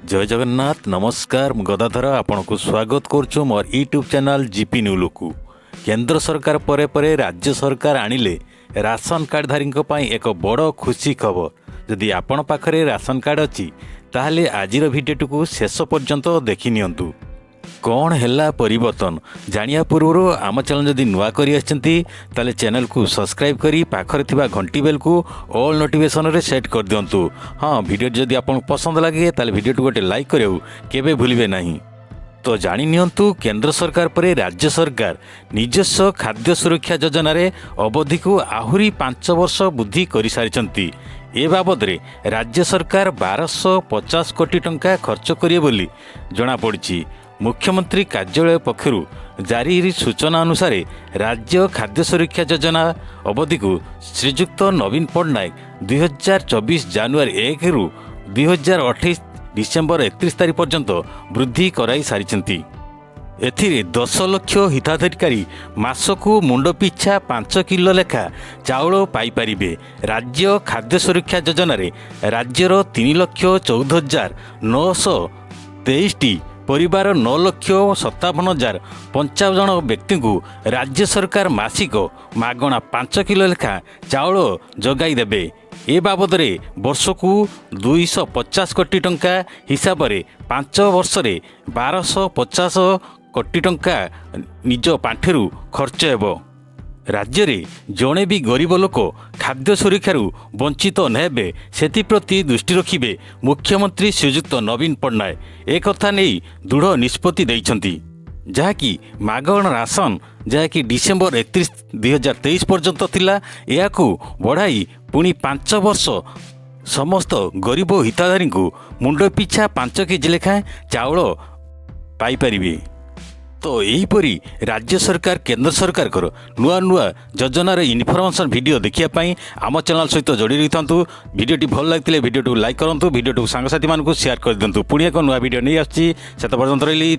ଜୟ ଜଗନ୍ନାଥ, ନମସ୍କାର। ମୁଁ ଗଦାଧର, ଆପଣଙ୍କୁ ସ୍ୱାଗତ କରୁଛୁ ମୋର ୟୁଟ୍ୟୁବ୍ ଚ୍ୟାନେଲ୍ ଜିପି ନ୍ୟୁଲୁକୁ। କେନ୍ଦ୍ର ସରକାର ପରେ ପରେ ରାଜ୍ୟ ସରକାର ଆଣିଲେ ରାସନ କାର୍ଡ଼ଧାରୀଙ୍କ ପାଇଁ ଏକ ବଡ଼ ଖୁସି ଖବର। ଯଦି ଆପଣ ପାଖରେ ରାସନ କାର୍ଡ଼ ଅଛି, ତାହେଲେ ଆଜିର ଭିଡ଼ିଓଟିକୁ ଶେଷ ପର୍ଯ୍ୟନ୍ତ ଦେଖିନିଅନ୍ତୁ। କ'ଣ ହେଲା ପରିବର୍ତ୍ତନ ଜାଣିବା ପୂର୍ବରୁ, ଆମ ଚ୍ୟାନେଲ୍ ଯଦି ନୂଆ କରି ଆସିଛନ୍ତି, ତାହେଲେ ଚ୍ୟାନେଲକୁ ସବସ୍କ୍ରାଇବ୍ କରି ପାଖରେ ଥିବା ଘଣ୍ଟି ବେଲ୍କୁ ଅଲ୍ ନୋଟିଫିକେସନରେ ସେଟ୍ କରିଦିଅନ୍ତୁ। ହଁ, ଭିଡ଼ିଓଟି ଯଦି ଆପଣଙ୍କୁ ପସନ୍ଦ ଲାଗେ, ତାହେଲେ ଭିଡ଼ିଓଟିକୁ ଗୋଟେ ଲାଇକ୍ କରିବାକୁ କେବେ ଭୁଲିବେ ନାହିଁ। ତ ଜାଣି ନିଅନ୍ତୁ, କେନ୍ଦ୍ର ସରକାର ପରେ ରାଜ୍ୟ ସରକାର ନିଜସ୍ୱ ଖାଦ୍ୟ ସୁରକ୍ଷା ଯୋଜନାରେ ଅବଧିକୁ ଆହୁରି 5 ବର୍ଷ ବୃଦ୍ଧି କରିସାରିଛନ୍ତି। ଏ ବାବଦରେ ରାଜ୍ୟ ସରକାର 1250 କୋଟି ଟଙ୍କା ଖର୍ଚ୍ଚ କରିବେ ବୋଲି ଜଣାପଡ଼ିଛି। ମୁଖ୍ୟମନ୍ତ୍ରୀ କାର୍ଯ୍ୟାଳୟ ପକ୍ଷରୁ ଜାରି ସୂଚନା ଅନୁସାରେ, ରାଜ୍ୟ ଖାଦ୍ୟ ସୁରକ୍ଷା ଯୋଜନା ଅବଧିକୁ ଶ୍ରୀଯୁକ୍ତ ନବୀନ ପଟ୍ଟନାୟକ 2024 ଜାନୁଆରୀ 1ରୁ 2028 ଡିସେମ୍ବର 31 ତାରିଖ ପର୍ଯ୍ୟନ୍ତ ବୃଦ୍ଧି କରାଇ ସାରିଛନ୍ତି। ଏଥିରେ 10 ଲକ୍ଷ ହିତାଧିକାରୀ ମାସକୁ ମୁଣ୍ଡ ପିଛା 5 କିଲୋ ଲେଖା ଚାଉଳ ପାଇପାରିବେ। ରାଜ୍ୟ ଖାଦ୍ୟ ସୁରକ୍ଷା ଯୋଜନାରେ ରାଜ୍ୟର 3,14,923ଟି ପରିବାର, 9,57,055 ଜଣ ବ୍ୟକ୍ତିଙ୍କୁ ରାଜ୍ୟ ସରକାର ମାସିକ ମାଗଣା 5 କିଲୋ ଲେଖା ଚାଉଳ ଯୋଗାଇ ଦେବେ। ଏ ବାବଦରେ ବର୍ଷକୁ 250 କୋଟି ଟଙ୍କା ହିସାବରେ 5 ବର୍ଷରେ 1250 କୋଟି ଟଙ୍କା ନିଜ ପାଣ୍ଠିରୁ ଖର୍ଚ୍ଚ ହେବ। ରାଜ୍ୟରେ ଜଣେ ବି ଗରିବ ଲୋକ ଖାଦ୍ୟ ସୁରକ୍ଷାରୁ ବଞ୍ଚିତ ନ ହେବେ, ସେଥିପ୍ରତି ଦୃଷ୍ଟି ରଖିବେ ମୁଖ୍ୟମନ୍ତ୍ରୀ ଶ୍ରୀଯୁକ୍ତ ନବୀନ ପଟ୍ଟନାୟକ ଏକଥା ନେଇ ଦୃଢ଼ ନିଷ୍ପତ୍ତି ଦେଇଛନ୍ତି। ଯାହାକି ମାଗଣା ରାସନ, ଯାହାକି ଡିସେମ୍ବର 31, 2023 ପର୍ଯ୍ୟନ୍ତ ଥିଲା, ଏହାକୁ ବଢ଼ାଇ ପୁଣି 5 ବର୍ଷ ସମସ୍ତ ଗରିବ ହିତାଧିକାରୀଙ୍କୁ ମୁଣ୍ଡ ପିଛା 5 କେଜି ଲେଖାଏଁ ଚାଉଳ ପାଇପାରିବେ। ତ ଏହିପରି ରାଜ୍ୟ ସରକାର, କେନ୍ଦ୍ର ସରକାରଙ୍କର ନୂଆ ନୂଆ ଯୋଜନାର ଇନଫର୍ମେସନ୍ ଭିଡ଼ିଓ ଦେଖିବା ପାଇଁ ଆମ ଚ୍ୟାନେଲ୍ ସହିତ ଯୋଡ଼ି ରହିଥାନ୍ତୁ। ଭିଡ଼ିଓଟି ଭଲ ଲାଗିଥିଲେ ଭିଡ଼ିଓଟିକୁ ଲାଇକ୍ କରନ୍ତୁ, ଭିଡ଼ିଓଟିକୁ ସାଙ୍ଗସାଥିମାନଙ୍କୁ ସେୟାର କରିଦିଅନ୍ତୁ। ପୁଣି ଏକ ନୂଆ ଭିଡ଼ିଓ ନେଇ ଆସୁଛି, ସେତେ ପର୍ଯ୍ୟନ୍ତ ରହିଲି।